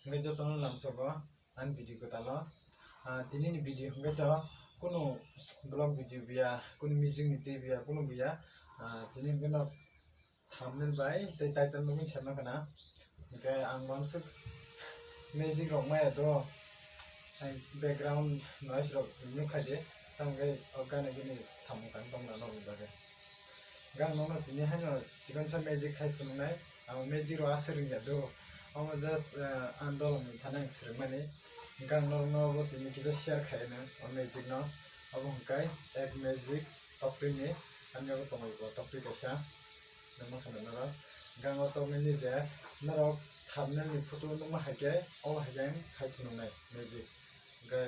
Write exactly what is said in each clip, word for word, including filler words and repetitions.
Hwnkhe jotono lamsogo ani video kwtalo. Ah, tini ni video hwnkhe to kunu vlog video biya, kunu music ni twi biya, kunu biya. Ah, tini hwnkhe no thumbnail bai tei title nugwi se mankha na. Hwnkhe ang uansuk music rok maya do, ang background noise rok remove khai di, tamo khe o gana gini samung tang tong na nokni bagwi. Gang nokno tini haino chikonsa magic khai phunuknai, ang magic rok aswk rwngya do, omo just, eh, ang dolongni thani ang swrwngmani. Gang norokno bo tini kisa share khaino o magic no, obo hwnkhe egg magic topri ni, ani obo tongwi bo topri kaisa. Nukma khana norok. Gang o tongmani je norok thumbnail ni photo nukma hai khe, o hai khe ang khai phunuknai magic. Hwnkhe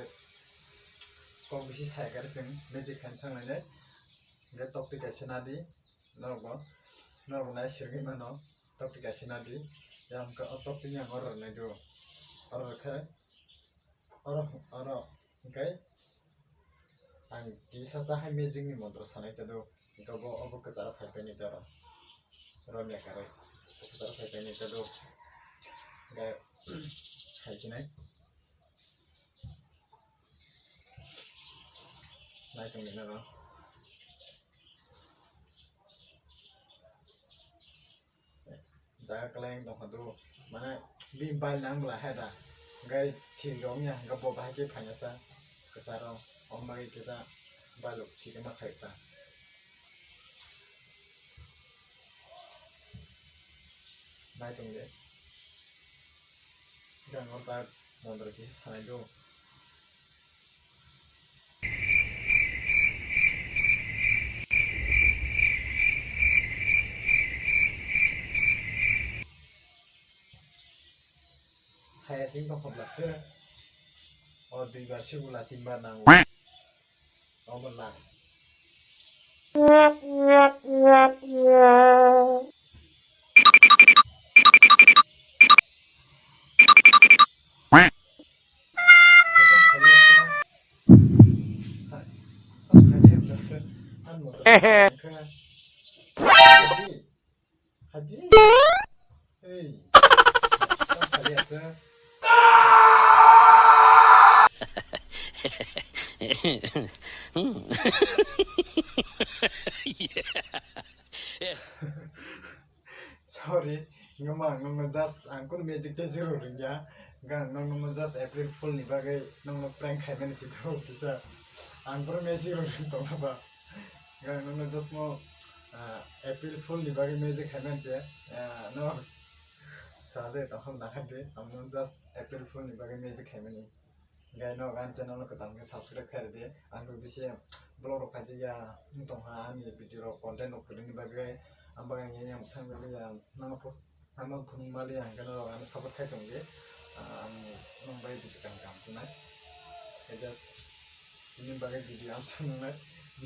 kok bisi sai khe chwng magic khai thanglainai. Hwnkhe topri kaisa nadi norok bo, norok bo nai sirigwi mano topri kaisa nadi. Yang hwnkhe o topri ni ang order nai do, order khe Oro, oro, hwnkhe ang kisa cha hai magic ni montro sanai ta do, hwnkhe bo obo kwcharo phai painai ta ro, romya karwi kwcharo phai painai ta do, hwnkhe hai chinai nai tongwi naro. Jaga kwlai wng tongkha do, mane bini bal nang bwla hai da, hwnkhe thik rok wngya hwnkhe bo bahai khe phaina sa kwcharo, omo bagwi kisa baluk thik ma khai ta. Nai tong de, gang o ta mondro kisa sanai do. Haya sing tong khobla se. O dui bar se bula tin bar nango. Omo last. Hadi. Hadi. Hey. Sorry, nokma ang nokno just ang kunu magic tei zero ringya. Hwnkhe ang nokno just April Fool ni bagwi nokno prank khaimani si kisa. Ang pura magic rok ring tongma ba. Hwnkhe ang nokno just mo, ah, April Fool ni bagwi magic khaimani se, ah, no. Sajai tongkham nakhai di, ang nokno just April Fool ni bagwi magic khaimani. Hwnkhe no ani channel no kwtal khe subscribe khairidi. Ang bo bisi vlog rok khaijak ya wng tongkha ani video rok content rok kwrwini bagwi. Ang bagwi ang yang thang bagwi ya nang phu-, ang phunuk mali ang khe norok ano support khai tongdi. Ah, ang nong bai video kaham kaham khwnai. I just ini bagwi video ang swngnai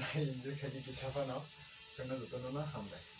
nai enjoy khaidi kisa phano. Chwngno jotono no hambai.